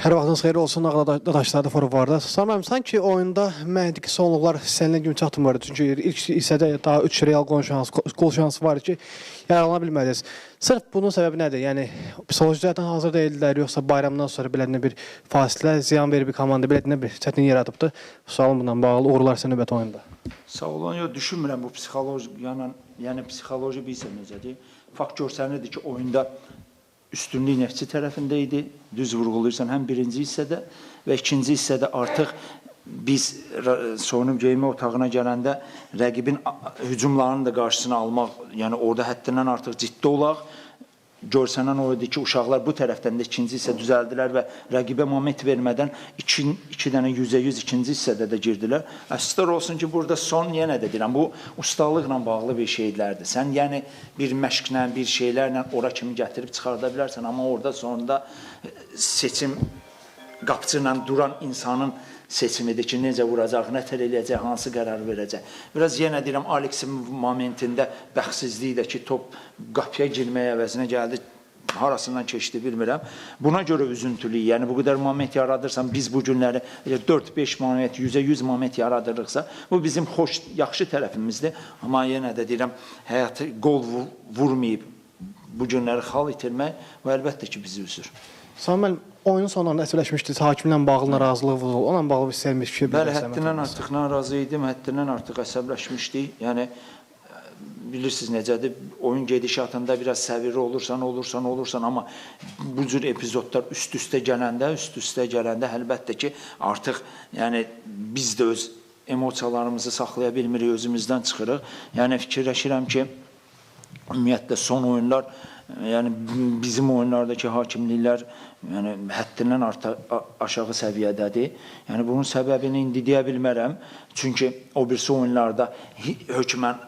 Hər vaxtınız xeyir olsun, Ağdadaşlarda forvarda. Samir müəllim, sanki oyunda məntiqi sonluqlar istənilən kimi çatmırdı. Çünki ilk hissədə daha 3 real qol şansı var ki, yararlana bilmədiniz. Sırf bunun səbəbi nədir? Yəni psixoloji cəhətdən hazır deyildilər, yoxsa bayramdan sonra belə bir fasilə ziyan verib bir komanda belə bir çətinlik yaradıbdı? Sualım bundan bağlı. Uğurlar sizə növbəti oyunda. Sağ olun. Yox, düşünmürəm bu psixoloji, yəni psixoloji bilirsən necədir. Fakt görsənirdi ki, oyunda üstünlük Neftçi tərəfində idi. Düz vurğulayırsan, həm birinci hissədə və ikinci hissədə artıq biz soyunub geyinmə otağına gələndə rəqibin hücumlarını da qarşısını almaq, yəni orada həddindən artıq ciddi olaq. Görsənən o idi ki, uşaqlar bu tərəfdən də ikinci hissə düzəldilər və rəqibə moment vermədən iki dənə 100-100 ikinci hissədə də girdilər. Əfsuslar olsun ki, burada son yenə də deyirəm, bu ustalıqla bağlı bir şeylərdir. Sən yəni bir məşqlə, bir şeylərlə ora kimi gətirib çıxarda bilərsən, amma orada sonunda seçim qapıcı ilə duran insanın seçimidir ki, necə vuracaq, nə tər eləyəcək, hansı qərar verəcək. Biraz yenə deyirəm, Aleksin momentində bəxtsizlik də ki, top qapıya girməyə əvəzinə gəldi, harasından keçdi bilmirəm. Buna görə üzüntülüyük. Yəni bu qədər moment yaradırsan, biz bu günləri 4-5 moment, 100-100 moment yaradırıqsa, bu bizim xoş, yaxşı tərəfimizdir. Amma yenə də deyirəm, həyatı qol vurmayıb bu günləri xal itirmək bu əlbəttə ki, bizi üzür. Samir müəllim, oyunun sonlarında əsəbləşmişdiniz, hakimlə bağlı narazılıq oldu. Onunla bağlı bir istəyirmiş ki, bəli, həddindən artıq narazı idim, həddindən artıq əsəbləşmişdik. Yəni bilirsiniz necədir, oyun gedişatında biraz səvirli olursan, amma bu cür epizodlar üst-üstə gələndə əlbəttə ki, artıq yəni biz də öz emosiyalarımızı saxlaya bilmirik, özümüzdən çıxırıq. Yəni fikirləşirəm ki, ümumiyyətlə son oyunlar, yəni bizim oyunlardakı hakimliklər yəni həddindən artıq aşağı səviyyədədir. Yəni bunun səbəbini indi deyə bilmərəm. Çünki o birisi oyunlarda hökmən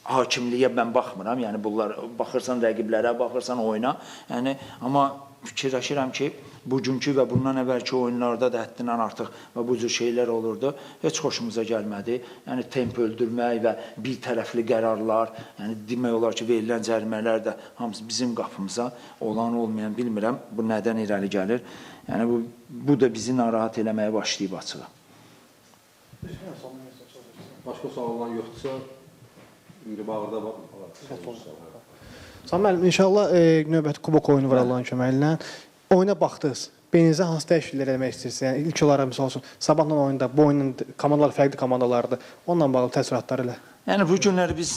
hakimliyə mən baxmıram. Yəni bunlar baxırsan rəqiblərə, baxırsan oyuna. Yəni amma fikirləşirəm ki, bugünkü və bundan əvvəlki oyunlarda da həddindən artıq və bu cür şeylər olurdu. Heç xoşumuza gəlmədi. Yəni temp öldürmək və bir tərəfli qərarlar, yəni demək olar ki, verilən cərimələr də hamısı bizim qapımıza, olan olmayan bilmirəm. Bu nədən irəli gəlir? Yəni bu da bizi narahat eləməyə başlayıb açığa. Başqa suallar yoxdursa, indi Bağırda var. Samir müəllim, inşallah növbəti kubok oyunu var Allahın köməyi ilə. Oyuna baxdınız. Beyninizə hansı dəyişikliklər eləmək istəyirsiniz? Yəni ilk olaraq misal olsun, sabahla oyunda bu oyunun komandalar fərqli komandalardır. Onunla bağlı təəssüratlar elə. Yəni bu günləri biz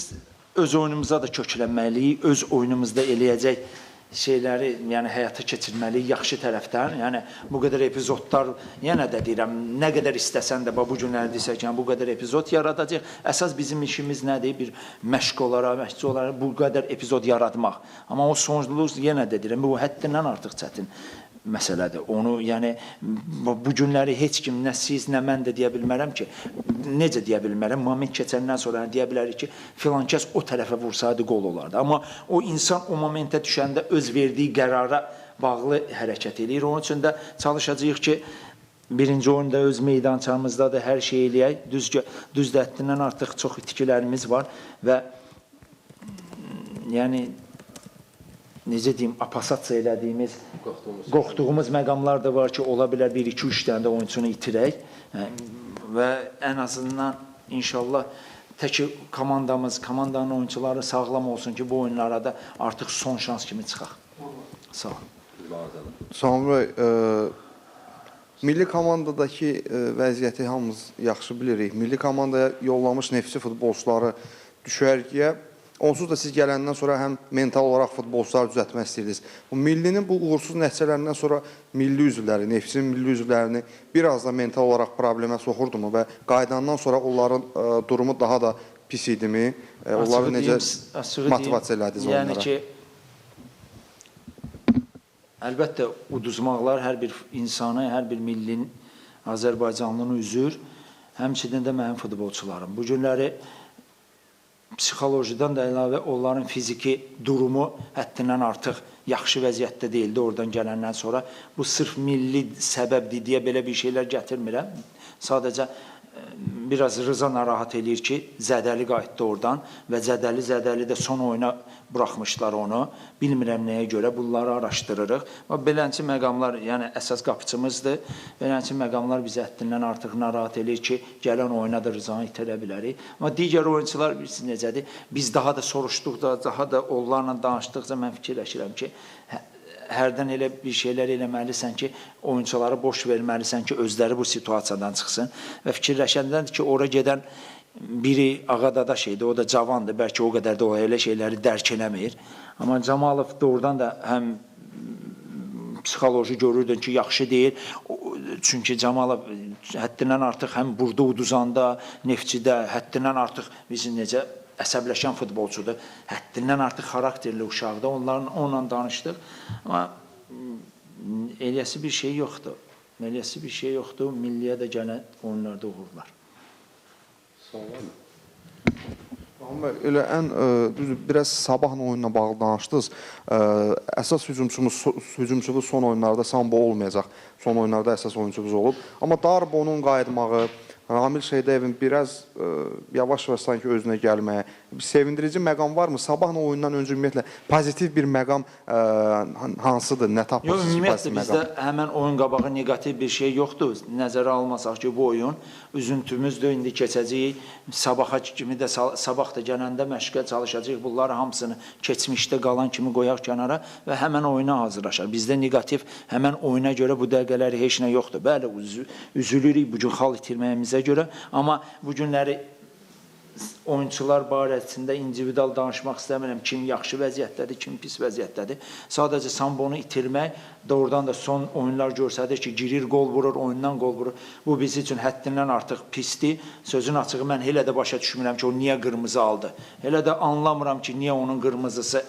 öz oyunumuza da köklənməliyik, öz oyunumuzda eləyəcək şeyləri, yəni həyata keçirməliyik yaxşı tərəfdən. Yəni bu qədər epizodlar, yenə də deyirəm, nə qədər istəsən də bu günləri desək, yəni bu qədər epizod yaradacaq. Əsas bizim işimiz nədir? Bir məşq olaraq, məşqçi olaraq bu qədər epizod yaratmaq. Amma o sonluq yenə də deyirəm, bu həddindən artıq çətin məsələdir. Onu, yəni bu günləri heç kim, nə siz, nə mən də deyə bilmərəm ki, necə deyə bilmərəm, moment keçəndən sonra deyə bilərik ki, filan kəs o tərəfə vursaydı qol olardı. Amma o insan o momentə düşəndə öz verdiyi qərara bağlı hərəkət eləyir. Onun üçün də çalışacağıq ki, birinci oyunda öz meydançamızda da hər şey eləyək. Düz də həddindən artıq çox itkilərimiz var və yəni necə deyim, apasatsa elədiyimiz, qorxduğumuz məqamlar da var ki, ola bilər 1, 2, 3 dənə də oyunçunu itirək və ən azından inşallah tək komandamız, komandanın oyunçuları sağlam olsun ki, bu oyunlara da artıq son şans kimi çıxaq. Sağ olun. Samir bəy, milli komandadakı vəziyyəti hamımız yaxşı bilirik. Milli komandaya yollamış Neftçi futbolçuları düşərgəyə. Onsuz da siz gələndən sonra həm mental olaraq futbolçuları düzəltmək istəyirdiniz. Bu millinin bu uğursuz nəticələrindən sonra milli üzvləri, Neftçinin milli üzvlərini biraz da mental olaraq problemə soxurdumu və qayıdandan sonra onların durumu daha da pis idimi? Onları necə motivasiya elədiniz onlara? Yəni ki, əlbəttə uduzmaqlar hər bir insanı, hər bir millin Azərbaycanlını üzür. Həmçinin də mənim futbolçularım. Bu günləri psixolojidən də əlavə onların fiziki durumu həddindən artıq yaxşı vəziyyətdə deyildi oradan gələndən sonra. Bu sırf milli səbəbdir deyə belə bir şeylər gətirmirəm. Sadəcə Biraz Rıza narahat eləyir ki, zədəli qayıtdı oradan və zədəli də son oyuna buraxmışlar onu. Bilmirəm nəyə görə, bunları araşdırırıq. Amma beləncə məqamlar, yəni əsas qapıçımızdır. Beləncə məqamlar bizi həddindən artıq narahat eləyir ki, gələn oyuna da Rızanı itirə bilərik. Amma digər oyunçular bilirsiniz necədir? Biz daha da soruşduqda, daha da onlarla danışdıqca mən fikirləşirəm ki, hərdən elə bir şeylər eləməlisən ki, oyunçulara boş verməlisən ki, özləri bu situasiyadan çıxsın. Və fikirləşəndəndir ki, ora gedən biri Ağa Dadaş idi, o da cavandır, bəlkə o qədər də o elə şeyləri dərk eləmir. Amma Camalov doğrudan da həm psixoloji görürdün ki, yaxşı deyil. Çünki Camalov həddindən artıq həm burada uduzanda, Neftçidə həddindən artıq bizim necə əsəbləşən futbolçudur. Həddindən artıq xarakterli uşaqdır. Onunla danışdıq. Amma eləyəsi bir şey yoxdur. Eləyəsi bir şey yoxdur. Milliyə də gələn oyunlarda uğurlar. Sağ olun. Bəy, elə ən düzdür, biraz Sabahın oyununa bağlı danışdınız. Əsas hücumçumuz son oyunlarda Sambo olmayacaq. Son oyunlarda əsas oyunçumuz olub. Amma Darbonun qayıtmağı, Ramil Şeydəyevin biraz yavaş-yavaş sanki özünə gəlməyə, bir sevindirici məqam varmı? Sabahın oyundan öncə ümumiyyətlə pozitiv bir məqam hansıdır? Nə tapırsınız ki, ümumiyyətlə pozitiv bizdə məqam? həmən oyun qabağı neqativ bir şey yoxdur. Nəzərə almasaq ki, bu oyun üzüntümüzdür, indi keçəcəyik. Sabaha kimi də sabah da gələndə məşqə çalışacağıq. Bunları hamısını keçmişdə qalan kimi qoyaq kənara və həmən oyuna hazırlaşaq. Bizdə neqativ həmən oyuna görə bu dəqiqələri heç nə yoxdur. Bəli, üzülürük bu gün xal itirməyimizə görə, amma bu günləri oyunçular barəsində individual danışmaq istəmirəm. Kim yaxşı vəziyyətdədir, kim pis vəziyyətdədir. Sadəcə Sambonu itirmək doğrudan da son oyunlar göstərir ki, girir, qol vurur, oyundan qol vurur. Bu biz üçün həddindən artıq pisdir. Sözün açığı mən elə də başa düşmürəm ki, o niyə qırmızı aldı. Elə də anlamıram ki, niyə onun qırmızısı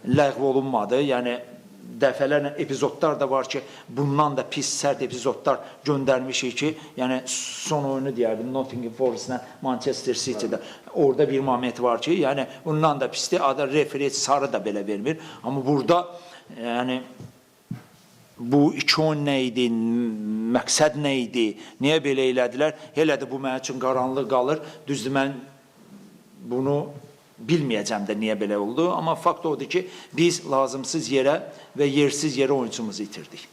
ləğv olunmadı. Yəni dəfələrlə epizodlar da var ki, bundan da pis, sərt epizodlar göndərmişik ki, yəni son oyunu deyərdim Nottingham Forest-la Manchester City-də. Orada bir moment var ki, yəni bundan da pisdir. Ada referi sarı da belə vermir. Amma burada yəni bu iki oyun nə idi, məqsəd nə idi, niyə belə elədilər? Elə də bu mənim üçün qaranlıq qalır. Düzdür, mən bunu bilməyəcəm də niyə belə oldu. Amma fakt odur ki, biz lazımsız yerə və yersiz yerə oyunçumuzu itirdik.